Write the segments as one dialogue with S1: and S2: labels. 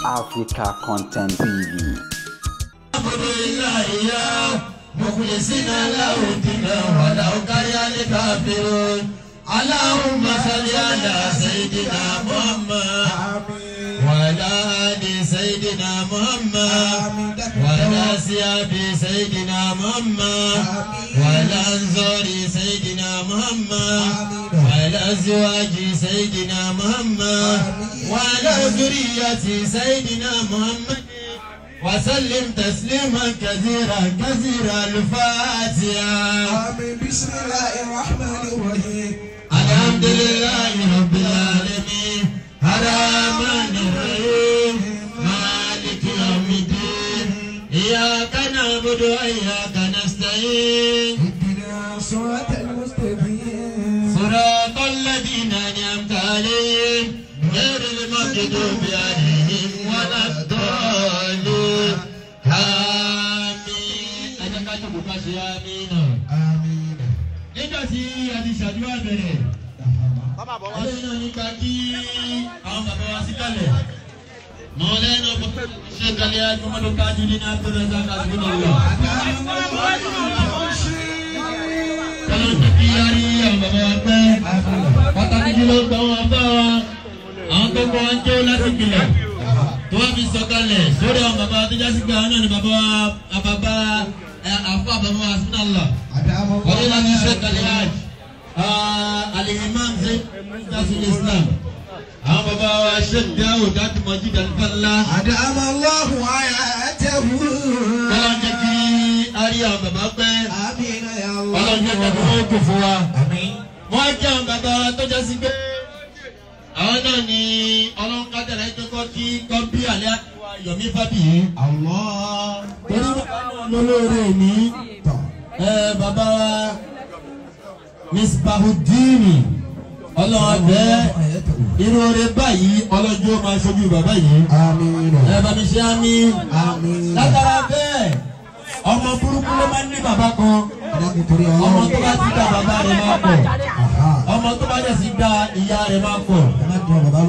S1: Africa Content TV.
S2: اللهم صل على سيدنا محمد وعلى آل سيدنا محمد وعلى أصحاب سيدنا محمد وعلى أنصار سيدنا محمد وعلى أزواج سيدنا محمد وعلى ذرية سيدنا محمد وسلم تسليما كثيرا كثيرا. الفاتحة.
S3: آمين. بسم الله الرحمن الرحيم.
S2: الحمد لله رب العالمين الرحمن الرحيم مالك يوم الدين إياك نعبد وإياك نستعين
S3: اهدنا الصراط المستقيم
S2: صراط الذين أنعمت عليهم غير المغضوب عليهم ولا الضالين. آمين.
S3: آمين.
S2: Nígbà tí a ti ṣàdúrà bẹ̀rẹ̀, eléyìí náà nípa kí àwọn bàbá wa sí kalẹ̀. Mọ̀lẹ́nu ṣe kalẹ̀ agbọ́mọdé kájú ní Abdulrasaq Hasbunallah. Kọ́lọ́ tó kí á rí àwọn bàbá wa pẹ́. Pàtàkì jùlọ gba àwọn bàbá wa, àwọn tó kọ́ wọn jó láti gbilẹ̀. Tó wá fi sọ̀kalẹ̀ sórí àwọn bàbá tó jásí pé àwọn náà ni bàbá wa bàbá àfọ bàbá wa Hasbunallah. Wọ́n láti ṣe kalẹ̀ hajj. Al-Imam Zayd Islam. Àwọn bàbá wa Sheikh Daud Abdulmajid Al-Falla.
S3: Adama Allahu hayatahu.
S2: Kọ́lá ń jẹ́ kí a rí àwọn bàbá pẹ́.
S3: Àmín ya Allah.
S2: Kọ́lá ń jẹ́ kí wọ́n kò fún wa.
S3: Àmín.
S2: Wọ́n jẹ́ àwọn bàbá wa tó jẹ́ sí pé àwọn náà ni Ọlọ́run kájàlá yìí tó kọ́ kí kọ́ bí àlẹ́ àtiwá Yomi Fabiyi.
S3: Allah.
S2: Torí bàbá náà lólóore ní bàbá wa Misbahudeen Ọlọ́run abẹ́ irú oore báyìí ọlọ́jọ́ máa ṣojú bàbá yìí.
S3: Àmín.
S2: Ẹ bá mi ṣe àmín.
S3: Àmín.
S2: Látara bẹ́ẹ̀ ọmọ burúkú ló máa ń ní bàbá kan. Ọmọ tó bá ti da bàbá rẹ̀ máa pọ̀. Ọmọ tó bá dẹ̀ sí da ìyá rẹ̀ máa pọ̀.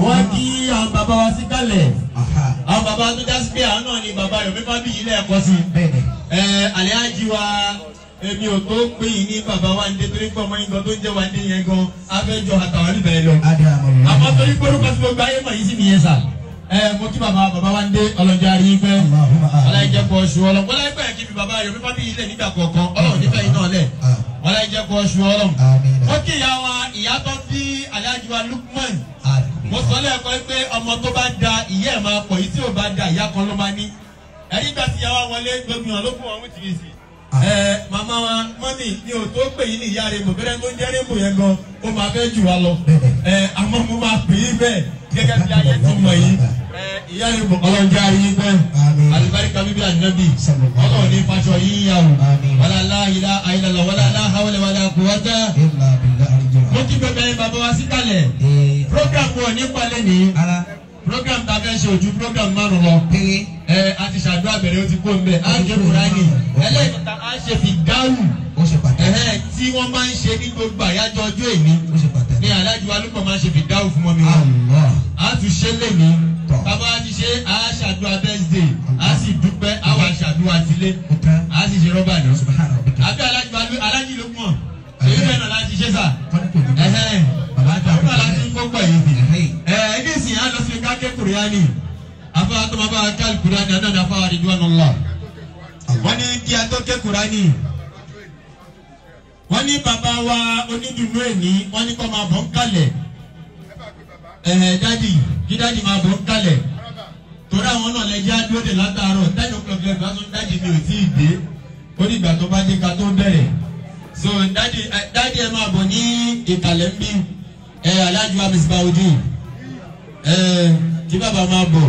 S2: Wọ́n kí àwọn bàbá wa sí kalẹ̀. Àwọn bàbá tó já sí pé àwọn náà ni bàbá Yomi Fabiyi lẹ́ẹ̀kọ́ sí. Ẹ Alhaji wa èmi ò tó pé yìí ní bàbá wa ń dé torí pé ọmọ yín gan tó ń jẹ́ wa ń dé yẹn gan afẹ́jọ àtàwọn níbẹ̀ lọ. Àmọ́ torí pé orúkọ tí gbogbo ayé mọ̀ yìí sì nìyẹn sà. Ẹ mo kí bàbá bàbá wa ń dé ọlọ́jà rí pẹ́. Ọláìjẹ́ kọ ṣu ọlọ́run. Wọ́n láìpẹ́ kí fi bàbá Yomi Fabiyi lẹ̀ nígbà kọ̀ọ̀kan. Ọlọ́run nífẹ̀ẹ́ yìí náà lẹ̀. Wọ́n láìjẹ́ kọ ṣu ọlọ́run. Mo kí ìyá wa ìyá tó bí Alhaji wa Lukman. Mo sọ lẹ́ẹ̀kan pé ọmọ tó bá da ìyá ẹ̀ máa pọ̀ yìí tí ò bá da ìyá kan ló máa ní. Ẹ̀rí gbà tí ìyá wa wọlé gbogbo ìyàn ló fún wọn wíìtì. Màmá wa mọ́mì ni ò tó pè yín ní ìyá rẹ̀ mọ̀ bẹ́rẹ̀ tó ń jẹ́ rẹ̀ mọ̀ yẹn gan ó máa fẹ́ jù wá lọ. Àmọ́ mo máa pè yín bẹ́ẹ̀ gẹ́gẹ́ bí ayé ti mọ̀ yín. Ìyá rẹ̀ mọ̀ ọlọ́njẹ́ ayé bẹ́ẹ̀. Alibarika bíbí ànábì ọlọ́run ní faṣọ yín yà wò. Wàlá láhìlá àyìnlá wàlá láhàwọlé wàlá kúwọ́tà. Mo kí gbogbo ẹ̀yin bàbá wa síkàlẹ̀. Program wọ̀ nípa lẹ́ni. Program ta fẹ́ ṣe ojú program márùn lọ. A ti ṣàdúrà bẹ̀rẹ̀ ó ti kó mbẹ́. A ṣe Kùránì. Ẹlẹ́yìnká a ṣe fi dáhùn. Tí wọ́n máa ń ṣe ní gbogbo àyájọ́ ọjọ́ èní. Ní Alhaji wa Lukman máa ń ṣe fi dáhùn fún mọ́mi wọn. A tún ṣe lẹ́ni. Bàbá wa ti ṣe a ṣàdúrà birthday. A sì dúpẹ́ a wà ṣàdúrà tilé. A sì ṣe rọ́bà náà. Àbí Alhaji Lukman. Èyí bẹ́ẹ̀ náà láti ṣe sà. Àtàwọn láti ń kó pọ̀ yìí. Nísìnyí a lọ sí káké Kùránì. Afa tó máa bá a ká Kùránì àná ní afa Ridwanullah. Wọ́n ní kí a tó ké Kùránì. Wọ́n ní bàbá wa onídùnnú èní wọ́n ní kó máa bọ̀ ń kalẹ̀. Dádì kí dádì máa bọ̀ ń kalẹ̀. Torí àwọn náà lẹ́jẹ́ àdúródè látàárọ̀ 10 o'clock lẹ́gbẹ̀ẹ́ bá tún dádì mi ò tí ì dé. Ó ní ìgbà tó bá dé ká tó bẹ̀rẹ̀. So dádì ẹ máa bọ̀ ní ìkàlẹ̀ ń bí. Alhaji wa Misbahudeen kí bàbá máa bọ̀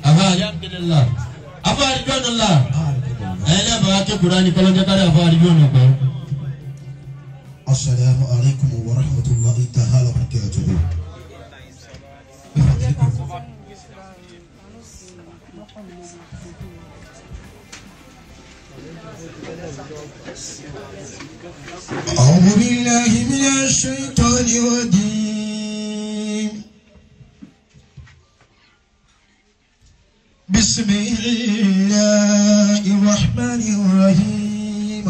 S2: àfa alhamdulillah afa Ridwanullah ẹ̀yin bàbá ké Kùránì kọ́lọ́jọ́ kárí afa Ridwanullah pẹ́.
S3: Assalamu alaikum wa rahmatullahi ta'ala wa barakatuhu. أعوذ بالله من الشيطان الرجيم. بسم الله الرحمن الرحيم.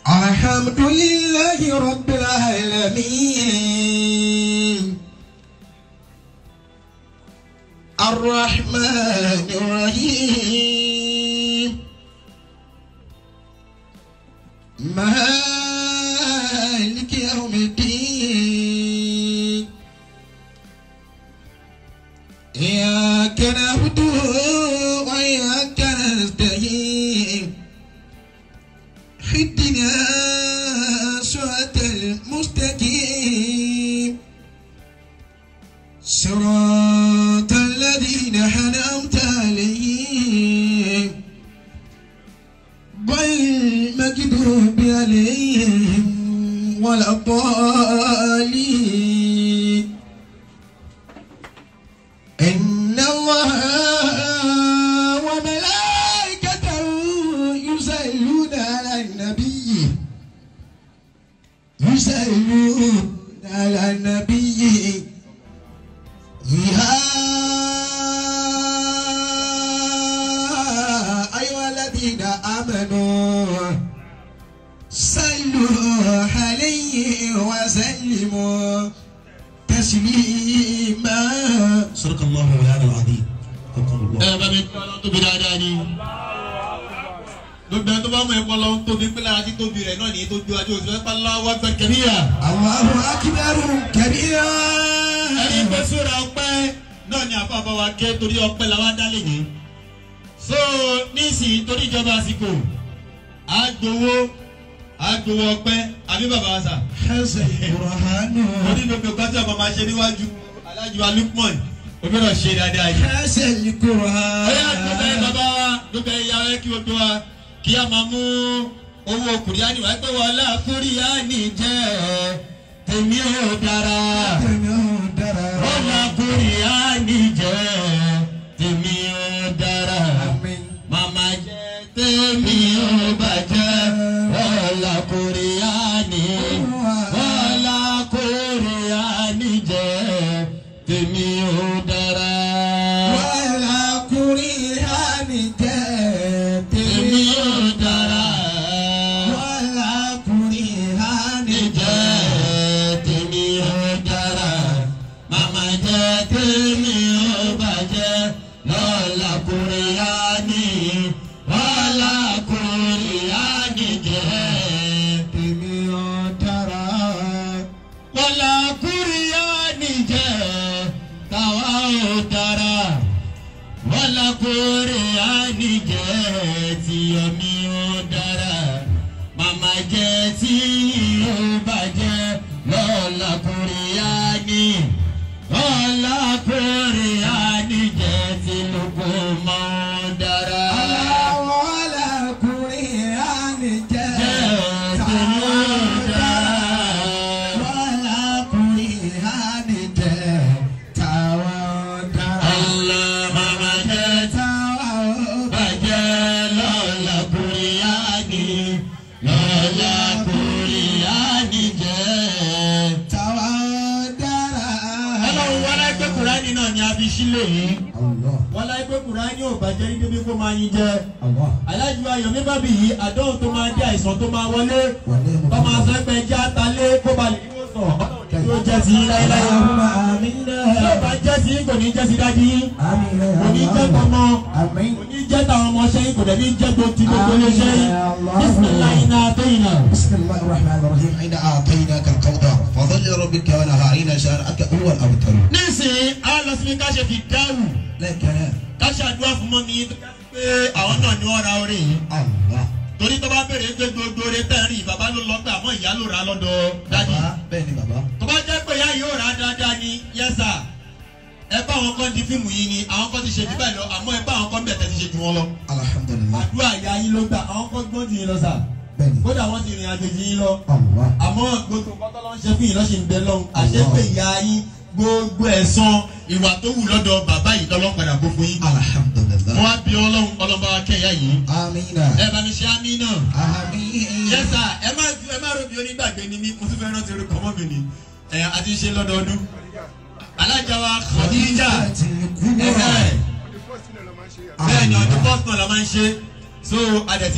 S3: الحمد لله رب العالمين. الرحمن الرحيم. مالك يوم الدين. إياك نعبد وإياك نستعين. اهدنا صراط المستقيم. صراط الذين أنعمت عليهم غير المغضوب عليهم ولا الضالين. إن الله وملائكته يصلون على النبي يصلون على النبي يا أيها الذين آمنوا صلوا عليه وسلموا تسليما. صدق الله مولانا العظيم.
S2: Ẹ bá mi kí Ọlọ́run tóbi dáadáa ni. Gbogbo ẹni tó bá mú ẹ̀kọ́ Ọlọ́run tóbi pé lára títóbi rẹ̀ náà nìyí tó ju ajé òṣèlú ẹ̀pá Allahu akbar kabira.
S3: Allahu akbar kabira.
S2: Ẹni pé sóra ọpẹ́ náà ni àfa bá wa ké torí ọpẹ́ la wá dálé yìí. So nísìnyí torí ìjọba àsìkò àgbowó àgbowó ọpẹ́ àbí bàbá wa sà. Oní gbogbo kan tí ọmọ máa ṣe níwájú Aláàjì wa Lukman o gbọ́dọ̀ ṣe dáadáa yìí. Ọyá gbogbo ẹ bàbá wa gbogbo ẹ yà ẹ kí gbogbo wa kí a máa mú owó kùrìánì wá pé wọlé kùrìánì jẹ́ tèmi ò dára. Wọlé kùrìánì jẹ́ tèmi ò dára. Màmá jẹ́ tèmi ò bàjẹ́ wọlé kùrìánì wọlé kùrìánì jẹ́ tèmi ò dára.
S3: Wọlé kùrìánì jẹ́
S2: tèmi ò dára.
S3: Wọlé kùrìánì
S2: jẹ́ tèmi ò dára. Màmá jẹ́ tèmi ò bàjẹ́ lọ́la kùrìánì wọlé kùrìánì jẹ́
S3: tèmi ò dára.
S2: Wọlé kùrìánì jẹ́ tàwa ò dára. Wọlé kùrìánì jẹ́ tìyọ̀mí ò dára. Màmá jẹ́ tí ò bàjẹ́ lọ́la kùrìánì lọ́la kùrìánì jẹ́ tí Lukman dára.
S3: Wọlé kùrìánì jẹ́
S2: tèmi ò dára.
S3: Wọlé kùrìánì jẹ́ tàwa ò dára.
S2: Allah màmá jẹ́
S3: Tàwa ò
S2: bàjẹ́ lọ́la kùrìánì lọ́la kùrìánì jẹ́.
S3: tàwa ò dára.
S2: Ọlọ́run wọlé pé kùránì náà ni a fi sílẹ̀ yìí.
S3: Allah
S2: Wọlé pé kùránì ò bàjẹ́ ní débi kó máa yin jẹ.
S3: Allah.
S2: Aláàjì Ayọ̀mí bábí yìí àdéhùn tó máa dé àìsàn tó máa wọlé.
S3: Wọlé mo
S2: Tó máa sọ pé ẹja atalé kó ba lè ní wòsàn. Ọlọ́run ní ó jẹ́ sí yín láéláé.
S3: Allahumma amina.
S2: Tí ó bá jẹ́ sí yín kò ní jẹ́ sí dájú yín.
S3: Amina ya
S2: Kò ní jẹ́
S3: Allah.
S2: tọmọ.
S3: Amin.
S2: Kò ní jẹ́ tàwọn ọmọọṣẹ́ yín kò dẹ̀ ní jẹ́ gbogbo ti gbogbo iléeṣẹ́ yín. Bismillahi iná àtẹ́yìn náà.
S3: بسم الله الرحمن الرحيم. إنا أعطيناك الكوثر فصل لربك وانحر إن شانئك هو الأبتر.
S2: Nísìnyí, a lọ síbi ká ṣe fi dáhùn.
S3: لا كلام.
S2: Ká ṣàdúrà fún mọ́mí yín tó já sí pé àwọn náà ni wọ́n ra orí yìí.
S3: Allah.
S2: Torí tó bá béèrè pé gbogbo oore tẹ́ ń rí bàbá ló lọ pé àmọ́ ìyá ló rà á lọ́dọ̀ dájú.
S3: Bàbá bẹ́ẹ̀ ni bàbá.
S2: Tó bá jẹ́ pé ìyá yóò rà á dáadáa ni yẹ́sà. Ẹ bá àwọn kan di fíìmù yìí ni àwọn kan ti ṣe jù bẹ́ẹ̀ lọ àmọ́ ẹ bá àwọn kan bẹ̀ tẹ́ ti ṣe jù wọn lọ.
S3: Alhamdulillah.
S2: Àdúrà ìyá yín ló gbà àwọn kan gbọ́n jù yín lọ sà.
S3: Bẹ́ẹ̀ ni.
S2: Kódà wọ́n ti rìn àjò jù yín lọ.
S3: Allah.
S2: Àmọ́ gbogbo nǹkan tó lọ ń ṣe fún yín lọ́sìn bẹ́ẹ̀ lọ́hùn. Àṣé pé ìyá yín gbogbo ẹ̀san ìwà tó wù lọ́dọ̀ bàbá yìí lọ́lọ́ padà kó fún yín.
S3: Alhamdulillah.
S2: Wọ́n á bí Ọlọ́run Ọlọ́run bá wa kẹ́ ìyá yìí.
S3: Amina.
S2: Ẹ bá mi ṣe àmín náà.
S3: Amin.
S2: Yes sir, ẹ má rò bí onígbàgbé ni mí, mo tún fẹ́ rántí orúkọ mọ́ mi ni. Ẹ a ti ń ṣe lọ́dọọdún. Alájà wa wa Khadija. Bẹ́ẹ̀ ni, ọdún first náà la máa ń ṣe, so adẹ̀ ti.